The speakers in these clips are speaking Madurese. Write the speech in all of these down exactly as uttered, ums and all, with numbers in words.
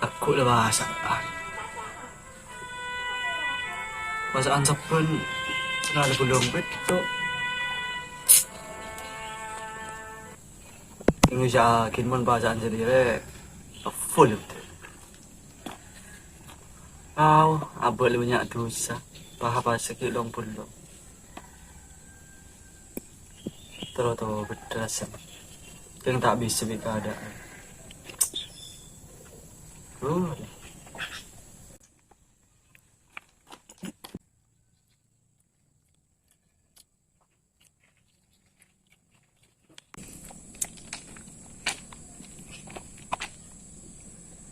Aku la basa'an. Basa'an sabbhân sè ngalè bulung petto'. Indonesia ghi' mon basa'an sendiri full. Au, abâ' la bânnya' dhusa. Paha pasè ghi' long-bellong. Terro to beddhâs. Kèng ta' bisa bi' kaadâ'ân. Uh.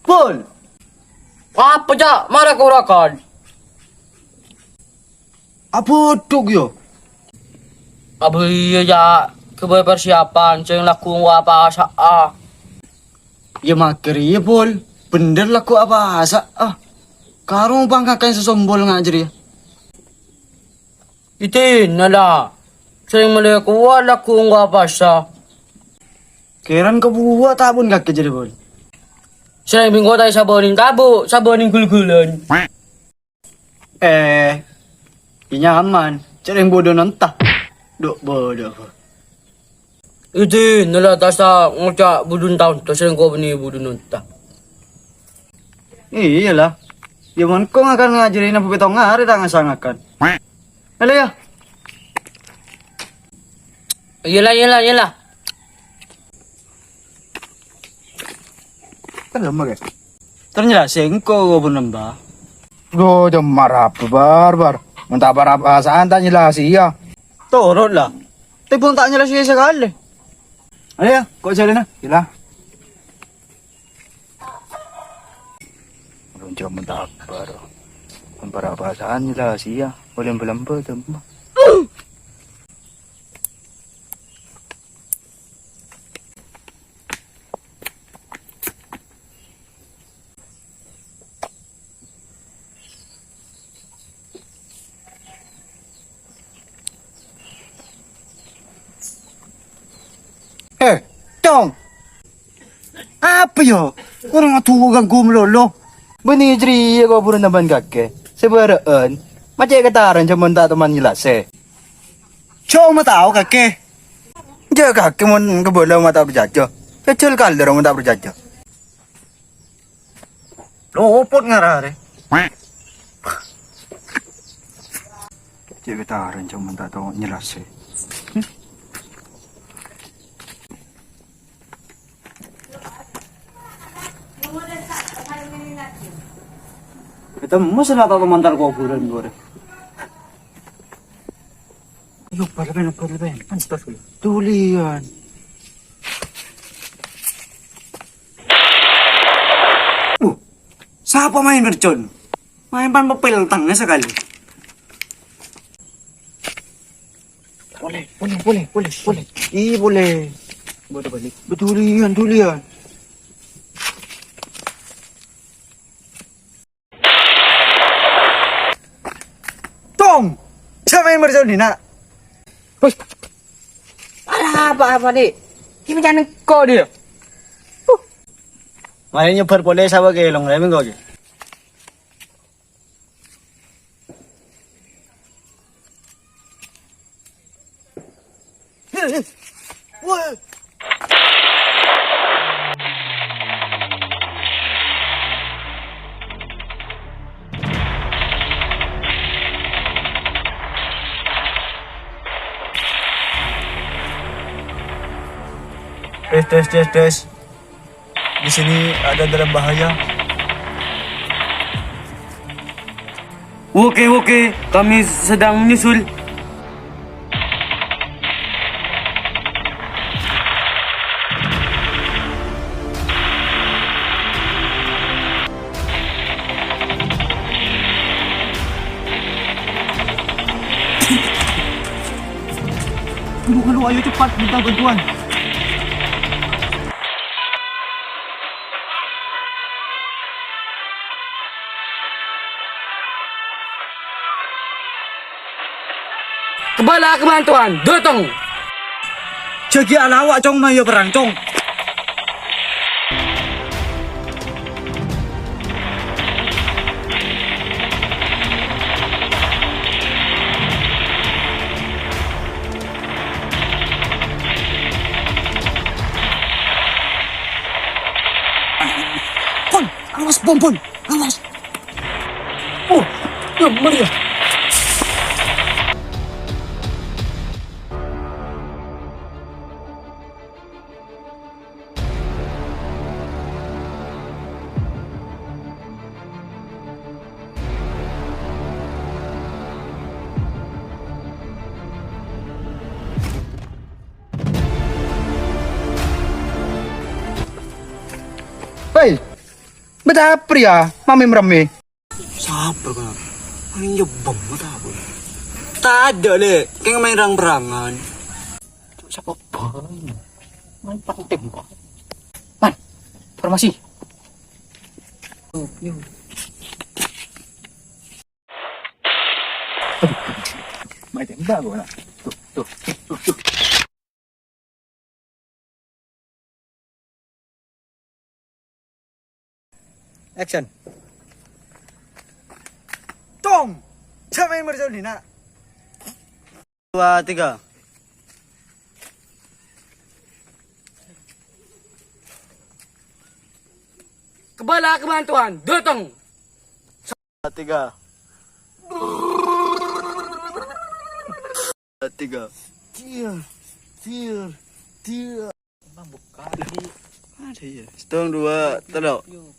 Pon! Apa, Cak? Mara korakan. Abuduk, yo. Abu iya, Cak. Kebaya persiapan, sing lagu ngapa sa'a. Ya, mager, iya, Pol. Bener lagu apa sa'a. Karo pangkakan sesombol ngajari, ya. Iti, nala. Sering melihat kuat lagu nggak pasah. Keran kebuah tabun kaki jadi, Bun. Sering bingko tai saboning kabu, saboning gul-gulan. Eh, ini aman. Sering bodoh nonta. Dok bodoh. Iti, nala tasa ngocak budun taon, tas sering kau bini budun nonta. Iyalah. Ya, mon ko ngakan ngajari nang bebetong are ta' ngasa ngakan. Halo, ya. Iyalah, iyalah, iyalah. Kan lama, ya? Ternyata sengko pun nembah. Go, cemar apa, Bar, Bar? Mun ta' bar-apa saan ta' nyelasi, ya? Turun lah. Tapi pun ta' nyelasi sekali. Ayo, ya, kok jalan, ah? Gila. Lonjong mentabar. Mempara bahasaan jelas iya. Boleh belum betul. Eh, Cong! Apa, yo? Orèng adu'a ganggu malolo. Bânnè jârèya kobhurânna bân kakè. Sabârâ'ân. Macè' kataran jhâman ta' toman nyelasè. Cong ma' tao kakè. Jhâ' kakè mon kabâlâ ma' ta' parcajâ. Jhâjhâl kalèro ma' ta' parcajâ. Lopot ngara arè. Cè' betaran cuma ta' tao nyelasè. Ketemu sih ta' tao mantar kuburan gue. Ayo, bal-bal, bal-bal. Pantes, weh. Dulian. Uh, sapa maèn mercon? Maèn pan pepel tengah sekali. Boleh, boleh, boleh, boleh, boleh. Ih, boleh. Boleh balik. Bedulian, dulian. Tong! Sapa yang mercon dina? Bos. Arapa, apa, Dik? Ki mencana engko' dia. Huh. Mari nyebar polè sapa ke long rèmèng kok. Tes, tes, tes, tes. Di sini ada dalam bahaya. Oke, oke, kami sedang menyusul. Tunggu, tunggu, ayo cepat, minta bantuan. Kebala kebantuan, datang. Jâgâ alawa', Cong, mayu perrang, Cong. Pon, awas, Pon, Pon, awas. Oh, ya, mari ya. Hei, bâdâ apa rèya, mamè-maremmè? Sabbhâr, Bang. Aning jebem, bâdâ apa? Tadâ', Lè'. Kèng maèn rang-perangan. Cuk, sapa, Bang? Main pakai tembak. Man, informasi. Tuh, yuk. Main tembak gua, nak. Tuh, tuh, tuh, tuh. Action. Tong! Siapa yang mercon ini, nak? Dua, tiga. Kebala kebantuan datang. Tiga. Tiga. Tiar, tiar, tiar. Emang bukan di. Ada ya. Setong, dua, telu. Yuk.